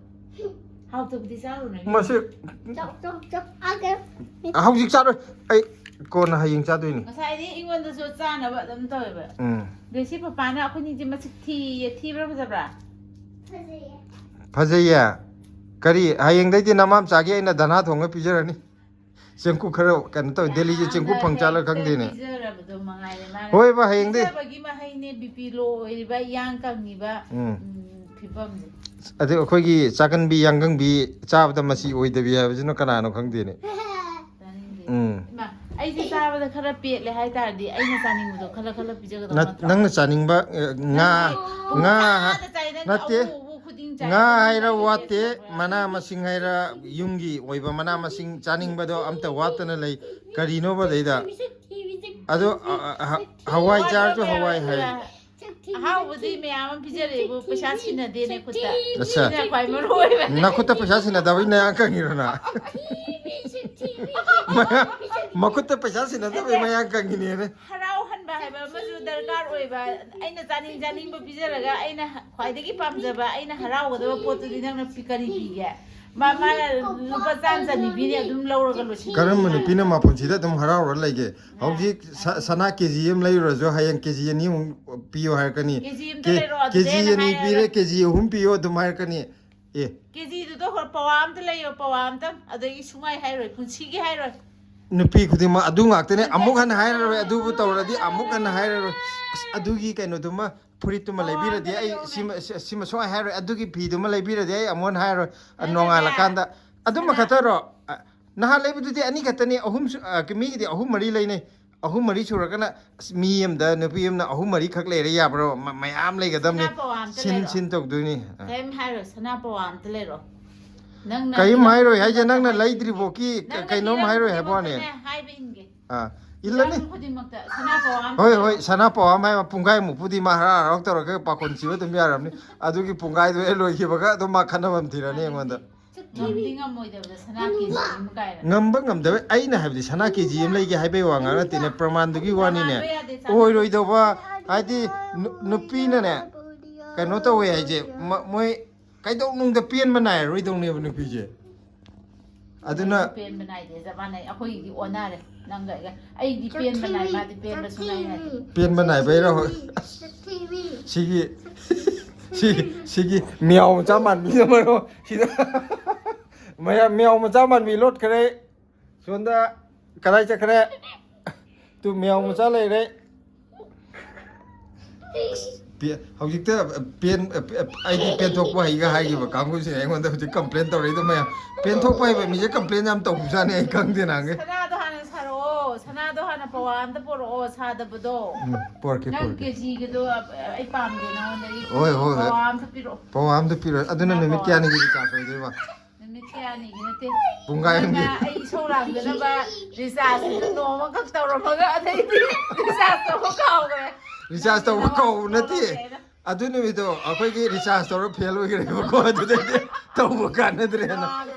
ꯍꯥꯎꯇꯕꯗꯤ ꯆꯥꯔꯨꯅꯨ꯫ ꯃꯁꯤ ꯆꯥꯎ, ꯆꯥꯎ, ꯆꯥꯎ꯫ ꯑꯥ, ꯀꯩꯅꯣ꯫ ꯍꯧꯖꯤꯛ ꯆꯥꯔꯣꯏ꯫ ꯑꯩ ꯀꯣꯟꯅ ꯍꯌꯦꯡ ꯆꯥꯗꯣꯏꯅꯤ꯫ ꯉꯁꯥꯏꯗꯤ ꯑꯩꯉꯣꯟꯗꯁꯨ ꯆꯥꯅꯕ ꯑꯗꯨꯝ ꯇꯧꯋꯦꯕ꯫ ꯎꯝ꯫ ꯒ꯭ꯔꯦꯁꯤ ꯄꯄꯥꯅ ꯑꯩꯈꯣꯏꯅꯤꯁꯦ ꯃꯁꯛ ꯊꯤꯌꯦ, ꯊꯤꯕ꯭ꯔꯥ ꯐꯖꯕ꯭ꯔꯥ? ꯐꯖꯩꯌꯦ꯫ ꯐꯖꯩꯌꯦ꯫ ꯀꯔꯤ, ꯍꯌꯦꯡꯗꯩꯗꯤ ꯅꯃꯥꯝꯆꯥꯒꯤ ꯑꯩꯅ ꯗꯅꯥ ꯊꯣꯡꯉ ꯄꯤꯖꯔꯅꯤ꯫ ꯆꯦꯡꯀꯨꯞ ꯈꯔ ꯀꯩꯅꯣ ꯇꯧꯋꯤ, ꯗꯦꯜꯂꯤꯁꯦ ꯆꯦꯡꯀꯨꯞ ꯐꯪ ꯆꯥꯠꯂ ꯈꯪꯗꯦꯅꯦ꯫ ꯄꯤꯖꯔꯕꯗꯣ ꯃꯉꯥꯏꯔꯦ ꯃꯥꯅ꯫ ꯍꯣꯏꯕ, ꯍꯌꯦꯡꯗꯩ꯫ ꯄꯤꯖꯕꯒꯤ ꯃꯍꯩꯅꯦ, ꯕꯤ ꯄꯤ ꯂꯣ ꯑꯣꯏꯔꯤꯕ, ꯏꯌꯥꯡ ꯀꯪꯉꯤꯕ, ꯎꯝ꯫ ꯎꯝ, ꯐꯤꯕꯝꯁꯦ꯫ ꯑꯗꯨ ꯑꯩꯈꯣꯏꯒꯤ ꯆꯥꯒꯟꯕꯤ ꯌꯥꯡꯒꯪꯕꯤ ꯆꯥꯕꯗ ꯃꯆꯤ ꯑꯣꯏꯗꯕꯤ ꯍꯥꯏꯕꯁꯤꯅ ꯀꯅꯥꯅꯣ ꯈꯪꯗꯦꯅꯦ꯫ ꯇꯥꯅꯤꯡꯗꯦ꯫ ꯎꯝ꯫ ꯏꯃꯥ, ꯑꯩꯁꯦ ꯆꯥꯕꯗ ꯈꯔ ꯄꯦꯠꯂꯦ ꯍꯥꯏꯇꯥꯔꯗꯤ ꯑꯩꯅ ꯆꯥꯅꯤꯡꯕꯗꯣ ꯈꯜꯂ ꯈꯜꯂ ꯄꯤꯖꯒꯗꯧꯕ ꯅꯠ- ꯅꯠꯇ꯭ꯔꯣ? ꯅꯪꯅ ꯆꯥꯅꯤꯡꯕ ꯑꯦ, ꯉꯥ, ꯅꯪꯗꯤ ꯉꯥ, ꯄꯪꯆꯥꯗ ꯆꯥꯏ, ꯅꯪꯗꯤ ꯅꯠꯇꯦ꯫ ꯑꯎ ꯑꯎꯕ ꯈꯨꯗꯤꯡ ꯆꯥꯏ, ꯉꯥ ꯑꯗꯨ ꯍꯥꯏꯔ ꯅꯪꯗꯤ ꯋꯥꯠꯇꯦ, ꯄꯦꯠꯇꯕ꯭ꯔꯥ? ꯃꯅꯥ ꯃꯁꯤꯡ ꯍꯥꯏꯔ, ꯌꯨꯝꯒꯤ ꯑꯣꯏꯕ ꯃꯅꯥ ꯃꯁꯤꯡ ꯆꯥꯅꯤꯡꯕꯗꯣ ꯑꯝꯇ ꯋꯥꯠꯇꯅ ꯂꯩ꯫ ꯀꯔꯤꯅꯣꯕ ꯑꯗꯩꯗ? ꯃꯁꯛ ꯊꯤꯕꯤ, ꯁꯛ ꯑꯗꯣ ꯊꯤꯕꯤ, ꯑ, ꯑ, ꯍ- ꯁꯛ ꯊꯤꯕꯤ꯫ ꯍꯋꯥꯏ ꯆꯥꯔꯁꯨ ꯍꯋꯥꯏ ꯍꯥꯏ꯫ ꯁꯛ ꯊꯤꯕꯤ, ꯑꯍꯥꯎꯕꯗꯤ ꯁꯛ ꯊꯤꯕꯤ, ꯃꯌꯥꯝ ꯑꯃ ꯄꯤꯖꯔꯛꯑꯦꯕꯨ, ꯄꯩꯁꯥ ꯁꯤꯟꯅꯗꯦꯅꯦ ꯈꯨꯠꯇ꯫ ꯑꯠꯆꯥ꯫ ꯁꯤꯅ ꯈ꯭ꯋꯥꯏ ꯃꯔꯨ ꯑꯣꯏꯕꯅꯦ꯫ ꯅꯈꯨꯠꯇ ꯄꯩꯁꯥ ꯁꯤꯟꯅꯗꯕꯩ ꯅꯌꯥ ꯀꯪꯉꯤꯔꯣ ꯅ? ꯊꯤꯕꯤ, ꯁꯛ ꯃꯈꯨꯠꯇ ꯄꯩꯁꯥ ꯁꯤꯟꯅꯗꯕꯩ ꯃꯌꯥꯡ ꯀꯪꯉꯤꯅꯦꯅ꯫ ꯍꯔꯥꯎꯍꯟꯕ ꯍꯥꯏꯕ ꯑꯃꯁꯨ ꯗꯔꯀꯥꯔ ꯑꯣꯏꯕ꯫ ꯑꯩꯅ ꯆꯥꯅꯤꯡ ꯆꯥꯅꯤꯡꯕ ꯄꯤꯖꯔꯒ, ꯑꯩꯅ ꯈ꯭ꯋꯥꯏꯗꯒꯤ ꯄꯥꯝꯖꯕ, ꯑꯩꯅ ꯍꯔꯥꯎꯒꯗꯕ ꯄꯣꯠꯇꯨꯗꯤ ꯅꯪꯅ ꯄꯤ- ꯀꯔꯤ ꯄꯤꯒꯦ? ꯃꯥ ꯃꯥꯅ ꯂꯨꯄꯥ ꯆꯥꯝ ꯆꯅꯤ ꯄꯤꯅꯦ, ꯑꯗꯨꯝ ꯂꯧꯔꯒ ꯂꯣꯏꯁꯤꯟ꯫ ꯀꯔꯝꯕ ꯅꯨꯄꯤꯅ ꯃꯄꯨꯟꯁꯤꯗ ꯑꯗꯨꯝ ꯍꯔꯥꯎꯔ ꯂꯩꯒꯦ? ꯍꯧꯖꯤꯛ ꯁ- ꯁꯅꯥ ꯀꯦ ꯖꯤ ꯑꯃ ꯂꯩꯔꯨꯔꯁꯨ ꯍꯌꯦꯡ ꯀꯦ ꯖꯤ ꯑꯅꯤꯃꯨꯛ ꯄꯤꯌꯣ ꯍꯥꯏꯔꯛꯀꯅꯤ꯫ ꯀꯦ ꯖꯤ ꯑꯃꯇ ꯂꯩꯔꯣ, ꯑꯗꯨꯗꯤ ꯀꯦ ꯖꯤ ꯑꯩꯅ ꯑꯅꯤ ꯍꯥꯏꯔꯒ꯫ ꯄꯤꯔꯦ, ꯀꯦ ꯖꯤ ꯑꯍꯨꯝ ꯄꯤꯌꯣ ꯑꯗꯨꯝ ꯍꯥꯏꯔꯛꯀꯅꯤ꯫ ꯑꯦ, ꯀꯦ ꯖꯤꯗꯨꯗ ꯍꯣꯏ ꯄꯋꯥ ꯑꯝꯇ ꯂꯩꯌꯣ, ꯄꯋꯥ ꯑꯝꯇ, ꯑꯗꯒꯤ ꯁꯨꯡꯍꯥꯏ ꯍꯥꯏꯔꯣꯏ, ꯄꯨꯟꯁꯤꯒꯤ ꯍꯥꯏꯔꯣꯏ꯫ ꯅꯨꯄꯤ ꯈꯨꯗꯤꯡꯃꯛ ꯑꯗꯨ ꯉꯥꯛꯇꯅꯦ꯫ ꯑꯃꯨꯛ ꯍꯟꯅ ꯍꯥꯏꯔꯔꯣꯏ, ꯑꯗꯨꯕꯨ ꯇꯧꯔꯗꯤ ꯑꯃꯨꯛ ꯍꯟꯅ ꯍꯥꯏꯔꯔꯣꯏ꯫ ꯑꯁ, ꯑꯗꯨꯒꯤ ꯀꯩꯅꯣꯗꯨꯃ, ꯐꯨꯔꯤꯠꯇꯨꯃ ꯂꯩꯕꯤꯔꯗꯤ ꯑꯩ ꯁꯤꯃ ꯁꯤ- ꯁꯤꯃ ꯁꯨꯡꯍꯥꯏ ꯍꯥꯏꯔꯣꯏ, ꯑꯗꯨꯒꯤ ꯐꯤꯗꯨꯃ ꯂꯩꯕꯤꯔꯗꯤ ꯑꯩ ꯑꯃꯨꯛ ꯍꯟꯅ ꯍꯥꯏꯔꯣꯏ꯫ ꯑ, ꯅꯣꯡꯉꯥꯜꯂꯀꯥꯟꯗ ꯑꯗꯨꯃ ꯈꯛꯇꯔꯣ? ꯑ, ꯅꯍꯥꯟ ꯂꯩꯕꯗꯨꯗꯤ ꯑꯅꯤ ꯈꯛꯇꯅꯤ, ꯑꯍꯨꯝꯁꯨ ꯑ, ꯃꯤꯒꯤꯗꯤ ꯑꯍꯨꯝ ꯃꯔꯤ ꯂꯩꯅꯩ꯫ ꯑꯍꯨꯝ ꯃꯔꯤ ꯁꯨꯔꯒꯅ, ꯑꯁ, ꯃꯤ ꯑꯃꯗ, ꯅꯨꯄꯤ ꯑꯃꯅ ꯑꯍꯨꯝ ꯃꯔꯤꯈꯛ ꯂꯩꯔ ꯌꯥꯕ꯭ꯔꯣ? ꯃ- ꯃꯌꯥꯝ ꯂꯩꯒꯗꯕꯅꯤ꯫ ꯁꯅꯥ ꯄꯋꯥ ꯑꯝꯇ ꯁꯤꯟ ꯂꯩꯔꯣ꯫ ꯁꯤꯟ ꯇꯧꯗꯣꯏꯅꯤ꯫ ꯑ꯫ ꯀꯔꯤꯝ ꯍꯥꯏꯔꯣꯏ, ꯁꯅꯥ ꯄꯋꯥ ꯑꯝꯇ ꯂꯩꯔꯣ꯫ ꯅꯪꯅ ꯀꯔꯤꯝ ꯏꯅꯥꯛ ꯍꯥꯏꯔꯣꯏ ꯍꯥꯏꯁꯦ, ꯈꯨꯟꯕ ꯅꯪꯅ ꯍꯥꯏ- ꯂꯩꯗ꯭ꯔꯤꯕꯣꯛꯀꯤ ꯀ- ꯅꯪꯅ ꯀꯩꯅꯣꯝ ꯏꯔꯥꯡ ꯍꯥꯏꯔꯣꯏ ꯍꯥꯏꯕ ꯋꯥꯅꯦ꯫ ꯈꯨꯗꯤꯡꯃꯛꯇꯅꯦ ꯍꯥꯏꯕ ꯏꯟꯒꯦ꯫ ꯑꯥ, ꯏꯜꯂꯅꯤ꯫ ꯏꯔꯥꯡ ꯈꯨꯗꯤꯡꯃꯛꯇ ꯁꯅꯥ ꯄꯋꯥ ꯑꯝꯇ ꯍꯣꯏ, ꯂꯩꯔꯣ꯫ ꯍꯣꯏ, ꯁꯅꯥ ꯄꯋꯥ ꯑꯃ ꯍꯥꯏꯕ ꯄꯨꯡꯈꯥꯏꯃꯨꯛꯄꯨꯗꯤ ꯃꯥ ꯍꯔꯥꯎ ꯍꯔꯥꯎ ꯇꯧꯔꯒ ꯄꯥꯈꯣꯟ ꯁꯤꯕ ꯑꯗꯨꯝ ꯌꯥꯔꯕꯅꯤ꯫ ꯑꯗꯨꯒꯤ ꯄꯨꯡꯈꯥꯏꯗꯣ ꯍꯦꯛ ꯂꯣꯏꯈꯤꯕꯒ ꯑꯗꯨꯝ ꯃꯥ ꯈꯠꯅꯕ ꯑꯃ ꯊꯤꯔꯅꯤ ꯑꯩꯉꯣꯟꯗ꯫ ꯉꯝꯗꯤ ꯉꯝꯃꯣꯏꯗꯕꯗ ꯁꯅꯥ ꯀꯦ ꯖꯤ ꯑꯃ ꯀꯥꯏꯅ꯫ ꯉꯝꯕ ꯉꯝꯗꯕ ꯑꯩꯅ ꯍꯥꯏꯕꯗꯤ ꯁꯅꯥ ꯀꯦ ꯖꯤ ꯑꯃ ꯂꯩꯒꯦ ꯍꯥꯏꯕꯩ ꯋꯥ ꯉꯥꯡ ꯅꯠꯇꯦꯅꯦ, ꯄ꯭ꯔꯃꯥꯟꯗꯨꯒꯤ ꯋꯥꯅꯤꯅꯦ꯫ ꯄ꯭ꯔꯃꯥꯟꯗꯣ ꯌꯥꯗꯦ, ꯆꯥꯟꯅꯗꯦ꯫ ꯑꯣꯏꯔꯣꯏꯗꯧꯕ ꯍꯥꯏꯗꯤ ꯅꯨ- ꯅꯨꯄꯤꯅꯅꯦ ꯀꯩꯅꯣ ꯇꯧꯋꯦ ꯍꯥꯏꯁꯦ, ꯃ- ꯃꯣꯏ ꯀꯩꯗꯧꯅꯨꯡꯗ ꯄꯦꯟꯕ ꯅꯥꯏꯔꯔꯣꯏꯗꯧꯅꯦꯕ ꯅꯨꯄꯤꯁꯦ꯫ ꯑꯗꯨꯅ ꯄꯦꯟꯕ ꯅꯥꯏꯗꯦ, ꯆꯞ ꯃꯥꯟꯅꯩ꯫ ꯑꯩꯈꯣꯏꯒꯤꯗꯤ ꯑꯣꯟꯅꯔꯦ, ꯅꯪꯒ ꯑꯩꯒ꯫ ꯑꯩꯗꯤ ꯄꯦꯟꯕ ꯅꯥꯏ, ꯃꯥꯗꯤ ꯄꯦꯟꯕ ꯁꯨꯡꯅꯥꯏ ꯅꯥꯏꯗꯦ꯫ ꯄꯦꯟꯕ ꯅꯥꯏꯕꯩꯔ ꯍꯣꯏ꯫ ꯑꯁ, ꯁꯤꯒꯤ ꯁꯤꯒꯤ ꯁꯤꯒꯤ ꯃꯤꯌꯥꯎ ꯃꯆꯥ ꯃꯥꯟꯕꯤ ꯑꯃꯔꯣ ꯁꯤꯗ꯫ ꯃꯌꯥꯝ ꯃꯤꯌꯥꯎ ꯃꯆꯥ ꯃꯥꯟꯕꯤ ꯂꯣꯠꯈ꯭ꯔꯦ꯫ ꯁꯣꯝꯗ ꯀꯗꯥꯏ ꯆꯠꯈ꯭ꯔꯦ? ꯇꯨ ꯃꯤꯌꯥꯎ ꯃꯆꯥ ꯂꯩꯔꯦ꯫ ꯄꯦ- ꯍꯧꯖꯤꯛꯇ ꯄꯦꯟ ꯑꯩꯗꯤ ꯄꯦꯟꯊꯣꯛꯄ ꯍꯩꯒ ꯍꯥꯏꯈꯤꯕ ꯀꯥꯡꯕꯨꯁꯤꯅ ꯑꯩꯉꯣꯟꯗ ꯍꯧꯖꯤꯛ ꯀꯝꯄ꯭ꯂꯦꯟ ꯇꯧꯔꯛꯏꯗꯣ ꯃꯌꯥꯝ꯫ ꯄꯦꯟꯊꯣꯛꯄ ꯍꯩꯕ ꯃꯤꯁꯦ ꯀꯝꯄ꯭ꯂꯦꯟ ꯌꯥꯝ ꯇꯧꯕꯖꯥꯠꯅꯤ, ꯑꯩ ꯈꯪꯗꯦ ꯅꯍꯥꯟꯒꯩ꯫ ꯁꯅꯥꯗꯣ ꯍꯥꯟꯅ ꯁꯥꯔꯛꯑꯣ, ꯁꯅꯥꯗꯣ ꯍꯥꯟꯅ ꯄꯋꯥ ꯑꯝꯇ ꯄꯣꯔꯛꯑꯣ, ꯁꯥꯗꯕꯗꯣ꯫ ꯎꯝ, ꯄꯣꯔꯛꯀꯦ, ꯅꯪ ꯄꯣꯔꯛꯀꯦ꯫ ꯀꯦ ꯖꯤꯒꯗꯣ ꯑꯩ ꯄꯥꯝꯗꯦ ꯅꯉꯣꯟꯗꯒꯤ꯫ ꯍꯣꯏ, ꯍꯣꯏ, ꯍꯣꯏ꯫ ꯄꯋꯥ ꯑꯝꯇ ꯄꯤꯔꯛꯑꯣ꯫ ꯄꯋꯥ ꯑꯝꯇ ꯄꯤꯔꯛꯑꯣ꯫ ꯑꯗꯨꯅ ꯁꯅꯥ ꯅꯨꯃꯤꯠ ꯄꯋꯥ꯫ ꯀꯌꯥꯅꯤꯒꯤ ꯔꯤꯆꯥꯔꯖ ꯑꯣꯏꯗꯣꯏꯕ? ꯅꯨꯃꯤꯠ ꯀꯌꯥꯅꯤꯒꯤ ꯅꯠꯇꯦ꯫ ꯄꯨꯡꯈꯥꯏ ꯑꯃꯒꯤ꯫ ꯅꯪꯅ ꯑꯩ ꯏꯁꯧ ꯂꯥꯡꯗꯅꯕ ꯔꯤꯆꯥꯔꯖꯁꯤꯁꯨ ꯅꯣꯡꯃꯈꯛ ꯇꯧꯔꯝꯃꯒ ꯑꯗꯩꯗꯤ ꯔꯤꯆꯥꯔꯖ ꯇꯧꯕ ꯀꯥꯎꯈ꯭ꯔꯦ꯫ ꯔꯤꯆꯥꯔꯖ ꯇꯧꯕ ꯅꯪꯒꯤ ꯀꯥꯎꯕ ꯅꯋꯥ ꯅꯠꯇꯦ꯫ ꯂꯧꯔꯒꯦ ꯍꯥꯏꯅ꯫ ꯑꯗꯨ ꯅꯨꯃꯤꯠꯇꯣ ꯑꯩꯈꯣꯏꯒꯤ ꯔꯤꯆꯥꯔꯖ ꯇꯧꯔ ꯐꯦꯜ ꯑꯣꯏꯈ꯭ꯔꯦꯕꯀꯣ꯫ ꯑꯗꯨꯗꯩꯗꯤ ꯇꯧꯕ ꯀꯥꯟꯅꯗ꯭ꯔꯦꯅ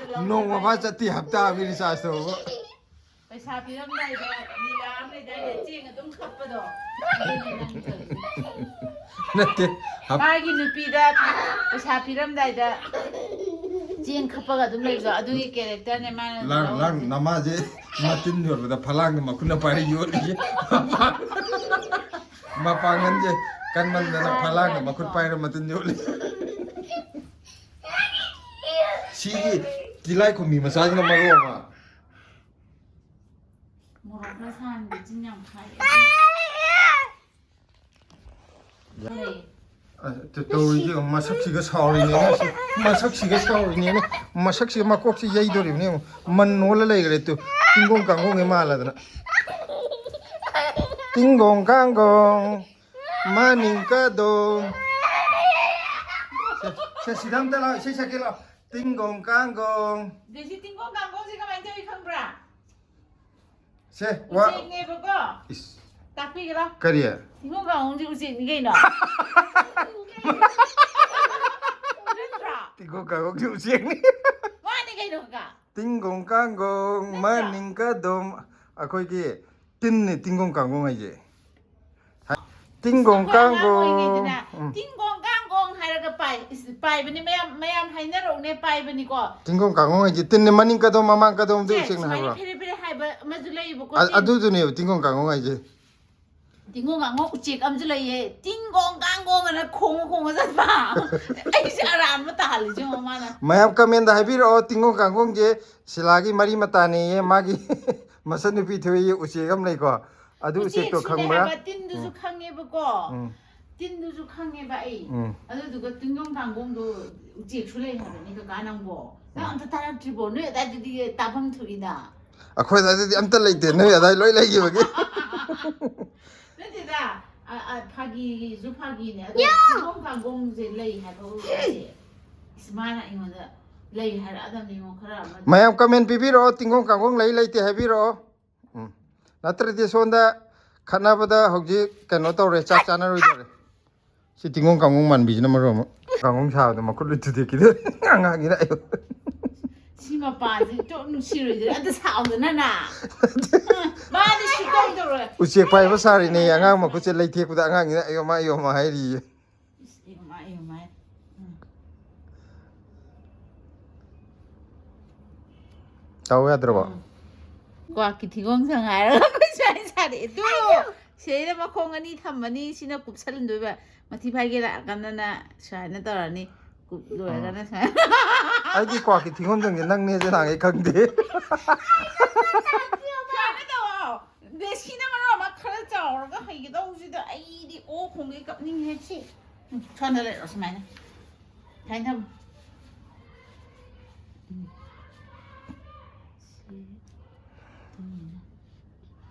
ꯅꯣꯡꯃ ꯐꯥ ꯆꯠꯇꯤ ꯍꯞꯇꯥ ꯑꯃꯒꯤ ꯔꯤꯆꯥꯔꯖ ꯇꯧꯕ꯫ ꯄꯩꯁꯥ ꯄꯤꯔꯝꯗꯥꯏꯗ ꯂꯤꯂꯥ ꯑꯃ ꯂꯩꯗꯥꯏꯅꯦ, ꯆꯦꯡ ꯑꯗꯨꯝ ꯈꯞꯄꯗꯣ꯫ ꯑꯗꯨꯅꯦ ꯅꯪ ꯇꯧꯔꯤꯁꯦ꯫ ꯅꯠꯇꯦ꯫ ꯃꯥꯒꯤ ꯅꯨꯄꯤꯗ ꯄꯩꯁꯥ ꯄꯤꯔꯝꯗꯥꯏꯗ ꯆꯦꯡ ꯈꯞꯄꯒ ꯑꯗꯨꯝ ꯂꯩꯕꯗꯣ, ꯑꯗꯨꯒꯤ ꯀꯦꯔꯦꯛꯇꯔꯅꯦ ꯃꯥꯅ ꯂꯥꯡ ꯂꯥꯡ ꯂꯧꯔꯤꯁꯦ꯫ ꯅꯃꯥꯁꯦ ꯃꯇꯤꯟ ꯌꯣꯟꯕꯗ ꯐꯂꯥꯡꯒ ꯃꯈꯨꯠꯅ ꯄꯥꯏꯔ ꯌꯣꯜꯂꯤꯁꯦ꯫ ꯃꯄꯥꯡꯒꯜꯁꯦ ꯀꯟꯃꯟꯗꯅ ꯐꯂꯥꯡꯒ ꯃꯈꯨꯠ ꯄꯥꯏꯔ ꯃꯇꯤꯟ ꯌꯣꯜꯂꯤ꯫ ꯁꯤꯒꯤ ꯇꯤꯂꯥꯏꯈꯨꯝꯕꯤ ꯃꯆꯥꯁꯤꯅ ꯃꯔꯣꯜ ꯑꯃ꯫ ꯃꯣꯔꯣꯛ ꯈꯔ ꯁꯥꯍꯟꯒꯦ, ꯆꯤꯟ ꯌꯥꯝ ꯈꯥꯏ꯫ ꯂꯩ꯫ ꯑ, ꯇ-, ꯇꯧꯔꯤꯁꯦ ꯌꯦꯡꯉꯨ, ꯃꯁꯛꯁꯤꯒ ꯁꯥꯎꯔꯤꯅꯦꯅ ꯁꯤ, ꯃꯁꯛꯁꯤꯒ ꯁꯥꯎꯔꯤꯅꯦꯅ, ꯃꯁꯛꯁꯤꯒ ꯃꯀꯣꯛꯁꯤ ꯌꯩꯗꯣꯔꯤꯕꯅꯦ ꯌꯦꯡꯉꯨ, ꯃꯟ ꯅꯣꯜꯂ ꯂꯩꯈ꯭ꯔꯦ ꯇꯨ, ꯇꯤꯡꯒꯣꯡ ꯀꯥꯡꯒꯣꯡꯒꯤ ꯃꯥꯜꯂꯗꯅ꯫ ꯇꯤꯡꯒꯣꯡ ꯀꯥꯡꯒꯣꯡ, ꯃꯅꯤꯡ ꯀꯗꯣꯡ꯫ ꯁꯦ, ꯁꯦ, ꯁꯤꯗ ꯑꯝꯇ ꯂꯥꯛꯑꯣ, ꯏꯁꯩ ꯁꯛꯀꯦ ꯂꯥꯛꯑꯣ꯫ ꯇꯤꯡꯒꯣꯡ ꯀꯥꯡꯒꯣꯡ꯫ ꯗꯦꯁꯤ ꯇꯤꯡꯒꯣꯡ ꯀꯥꯡꯒꯣꯡꯁꯦ ꯀꯃꯥꯏꯅ ꯇꯧꯏ ꯈꯪꯕ꯭ꯔꯥ? ꯁꯦ, ꯋꯥ꯫ ꯎꯆꯦꯛꯅꯦꯕꯀꯣ꯫ ꯏꯁ꯫ ꯇꯥꯛꯄꯤꯒꯦꯔꯣ? ꯀꯔꯤ? ꯇꯤꯡꯒꯣꯡ ꯀꯥꯡꯒꯣꯡꯁꯦ ꯎꯆꯦꯛꯅꯤ ꯀꯩꯅꯣ꯫ ꯅꯠꯇ꯭ꯔꯣ? ꯇꯤꯡꯒꯣꯡ ꯀꯥꯡꯒꯣꯡꯁꯦ ꯎꯆꯦꯛꯅꯤ꯫ ꯃꯥꯅꯤ ꯀꯩꯅꯣ, ꯀꯀꯥ꯫ ꯇꯤꯡꯒꯣꯡ ꯀꯥꯡꯒꯣꯡ, ꯅꯠꯇ꯭ꯔꯣ? ꯃꯅꯤꯡ ꯀꯗꯣꯝ, ꯑꯩꯈꯣꯏꯒꯤ ꯇꯤꯟꯅꯤ ꯇꯤꯡꯒꯣꯡ ꯀꯥꯡꯒꯣꯡ ꯍꯥꯏꯁꯦ꯫ ꯍꯥꯏ-, ꯇꯤꯡꯒꯣꯡ ꯑꯩꯈꯣꯏ ꯑꯉꯥꯡ ꯀꯥꯡꯒꯣꯡ꯫ ꯑꯣꯏꯔꯤꯉꯩꯗꯅꯦ, ꯎꯝ꯫ ꯇꯤꯡꯒꯣꯡ ꯀꯥꯡꯒꯣꯡ ꯍꯥꯏꯔꯒ ꯄꯥꯏ-, ꯏꯁ, ꯄꯥꯏꯕꯅꯤ, ꯃꯌꯥꯝ, ꯃꯌꯥꯝ ꯍꯥꯏꯅꯔꯛꯎꯅꯦ, ꯄꯥꯏꯕꯅꯤꯀꯣ꯫ ꯇꯤꯡꯒꯣꯡ ꯀꯥꯡꯒꯣꯡ ꯍꯥꯏꯁꯦ ꯇꯤꯟꯅꯤ, ꯃꯅꯤꯡ ꯀꯗꯣꯝ, ꯃꯃꯥꯡ ꯀꯗꯣꯝꯗꯤ ꯁꯦ, ꯎꯆꯦꯛꯅ ꯁꯨꯃꯥꯏꯅ ꯍꯥꯏꯕ꯭ꯔꯣ? ꯐꯦꯔꯦ ꯐꯦꯔꯦ ꯍꯥꯏꯕ ꯑꯃꯁꯨ ꯂꯩꯌꯦꯕꯀꯣ, ꯑ-, ꯇꯤꯟ꯫ ꯑꯗꯨꯗꯨꯅꯦꯕ ꯇꯤꯡꯒꯣꯡ ꯀꯥꯡꯒꯣꯡ ꯍꯥꯏꯁꯦ꯫ ꯇꯤꯡꯒꯣꯡ ꯀꯥꯡꯒꯣꯡ ꯎꯆꯦꯛ ꯑꯃꯁꯨ ꯂꯩꯌꯦ, ꯇꯤꯡꯒꯣꯡ ꯀꯥꯡꯒꯣꯡ ꯑꯅ ꯈꯣꯡꯉ ꯈꯣꯡꯉ ꯆꯠꯄ꯫ ꯑꯩꯁꯦ ꯑꯔꯥꯟꯕ ꯇꯥꯍꯜꯂꯤꯁꯦ ꯌꯦꯡꯉꯣ ꯃꯥꯅ꯫ ꯃꯌꯥꯝ ꯀꯃꯦꯟꯗ ꯍꯥꯏꯕꯤꯔꯛꯑꯣ, ꯇꯤꯡꯒꯣꯡ ꯀꯥꯡꯒꯣꯡꯁꯦ ꯁꯤꯂꯥꯒꯤ ꯃꯔꯤ ꯃꯇꯥꯅꯦꯌꯦ, ꯃꯥꯒꯤ ꯃꯆꯟꯅꯨꯄꯤ ꯊꯣꯛꯏ ꯎꯆꯦꯛ ꯑꯃ ꯂꯩꯀꯣ, ꯑꯗꯨ ꯎꯆꯦꯛꯇꯣ ꯎꯆꯦꯛꯁꯨꯅꯦ ꯈꯪꯕ꯭ꯔꯥ? ꯍꯥꯏꯕ, ꯇꯤꯟꯗꯨꯁꯨ ꯎꯝ꯫ ꯈꯪꯉꯦꯕꯀꯣ꯫ ꯎꯝ꯫ ꯇꯤꯟꯗꯨꯁꯨ ꯈꯪꯉꯦꯕ ꯑꯩ꯫ ꯎꯝ꯫ ꯑꯗꯨꯗꯨꯒ ꯇꯤꯡꯒꯣꯡ ꯀꯥꯡꯒꯣꯡꯗꯣ ꯎꯆꯦꯛꯁꯨ ꯂꯩ ꯍꯥꯏꯕꯅꯤ ꯀꯀꯥ ꯅꯪꯕꯣ꯫ ꯅꯪ ꯎꯝ꯫ ꯑꯝꯇ ꯇꯥꯔꯛꯇ꯭ꯔꯤꯕꯣ? ꯅꯣꯏ ꯑꯗꯥꯏꯗꯗꯤ ꯇꯥꯐꯝ ꯊꯣꯛꯏꯅ꯫ ꯑꯩꯈꯣꯏ ꯑꯗꯥꯏꯗꯗꯤ ꯑꯝꯇ ꯂꯩꯇꯦ, ꯅꯣꯏ ꯑꯗꯥꯏ ꯂꯣꯏ ꯂꯩꯈꯤꯕꯒꯤ꯫ ꯅꯠꯇꯦꯗ, ꯑ, ꯑ, ꯐꯥꯒꯤꯁꯨ ꯐꯥꯒꯤꯅꯦ꯫ ꯑꯗꯣ ꯌꯥ! ꯇꯤꯡꯒꯣꯡ ꯀꯥꯡꯒꯣꯡꯁꯦ ꯂꯩ ꯍꯥꯏꯕ ꯎꯆꯦꯛ꯫ ꯏꯁ, ꯃꯥꯅ ꯑꯩꯉꯣꯟꯗ ꯂꯩ ꯍꯥꯏꯔꯛꯑꯗꯕꯅꯤ, ꯌꯦꯡꯉꯣ, ꯈꯔ ꯑꯃ꯫ ꯃꯌꯥꯝ ꯀꯃꯦꯟ ꯄꯤꯕꯤꯔꯛꯑꯣ, ꯇꯤꯡꯒꯣꯡ ꯀꯥꯡꯒꯣꯡ ꯂꯩ ꯂꯩꯇꯦ ꯍꯥꯏꯕꯤꯔꯛꯑꯣ꯫ ꯎꯝ꯫ ꯅꯠꯇ꯭ꯔꯗꯤ ꯁꯣꯝꯗ ꯈꯠꯅꯕꯗ ꯍꯧꯖꯤꯛ ꯀꯩꯅꯣ ꯇꯧꯔꯦ, ꯆꯥꯛ ꯆꯥꯅꯔꯣꯏꯗꯧꯔꯦ꯫ ꯁꯤ ꯇꯤꯡꯒꯣꯡ ꯀꯥꯡꯒꯣꯡ ꯃꯥꯟꯕꯤꯁꯤꯅ ꯃꯔꯣꯟ ꯑꯃ꯫ ꯀꯥꯡꯒꯣꯡ ꯁꯥꯕꯗꯣ ꯃꯈꯨꯠ ꯂꯣꯏ ꯊꯨꯗꯦꯛꯈꯤꯗꯣꯏ꯫ ꯑꯉꯥꯡꯒꯤꯅ ꯑꯩ꯫ ꯁꯤ ꯃꯄꯥꯁꯤ ꯆꯣꯞ ꯅꯨꯡꯁꯤꯔꯣꯏꯗꯣꯏꯅꯦ꯫ ꯑꯗ ꯁꯥꯎꯗꯅꯅ꯫ ꯃꯥꯗꯤ ꯁꯨꯛꯇꯧ ꯇꯧꯔꯣꯏ꯫ ꯎꯆꯦꯛ ꯄꯥꯏꯕ ꯁꯥꯔꯤꯅꯦ ꯑꯉꯥꯡ ꯃꯈꯨꯠꯁꯦ ꯂꯩꯊꯦꯛꯄꯗ꯫ ꯑꯉꯥꯡꯒꯤꯅ ꯑꯌꯣ ꯃꯥ ꯑꯌꯣ ꯃꯥ ꯍꯥꯏꯔꯤꯌꯦ꯫ ꯏꯁ, ꯑꯌꯣ ꯃꯥ, ꯑꯌꯣ ꯃꯥ꯫ ꯎꯝ꯫ ꯇꯧ ꯌꯥꯗ꯭ꯔꯕꯣ? ꯎꯝ꯫ ꯀ꯭ꯋꯥꯛꯀꯤ ꯊꯤꯒꯣꯡ ꯁꯪ ꯍꯥꯏꯔꯒ ꯑꯩꯈꯣꯏ ꯁ꯭ꯋꯥꯏ ꯁꯥꯔꯛꯑꯦ꯫ ꯑꯗꯨ ꯁꯤꯗꯩꯗ ꯃꯈꯣꯡ ꯑꯅꯤ ꯊꯝꯃꯅꯤ꯫ ꯁꯤꯅ ꯀꯨꯞꯁꯜꯍꯟꯗꯣꯏꯕ꯫ ꯃꯊꯤ ꯐꯥꯏꯒꯦ ꯂꯥꯛꯑꯀꯥꯟꯗꯅ ꯁꯨꯃꯥꯏꯅ ꯇꯧꯔꯅꯤ꯫ ꯀꯨꯞ ꯂꯣꯏꯔꯒꯅ ꯁꯨꯃꯥꯏꯅ꯫ ꯑꯩꯗꯤ ꯀ꯭ꯋꯥꯛꯀꯤ ꯊꯤꯒꯣꯡ ꯁꯪꯁꯦ ꯅꯪꯅꯦꯁꯦ ꯅꯍꯥꯟꯒꯩ ꯈꯪꯗꯦ꯫ ꯁꯨꯃꯥꯏꯅ ꯇꯧꯑꯣ꯫ ꯑꯗꯩ ꯁꯤꯅ ꯃꯔꯣꯟ ꯑꯃ ꯈꯔ ꯆꯥꯎꯔꯒ ꯍꯩꯒꯗꯧꯁꯤꯗ ꯑꯩꯗꯤ ꯑꯣ ꯈꯣꯡꯒꯩ ꯀꯞꯅꯤꯡꯉꯦ ꯁꯤ꯫ ꯎꯝ, ꯁꯣꯝꯗ ꯂꯩꯔꯣ ꯁꯨꯃꯥꯏꯅ꯫ ꯁꯨꯃꯥꯏꯅ ꯊꯝꯃꯨ꯫ ꯎꯝ꯫ ꯁꯤ꯫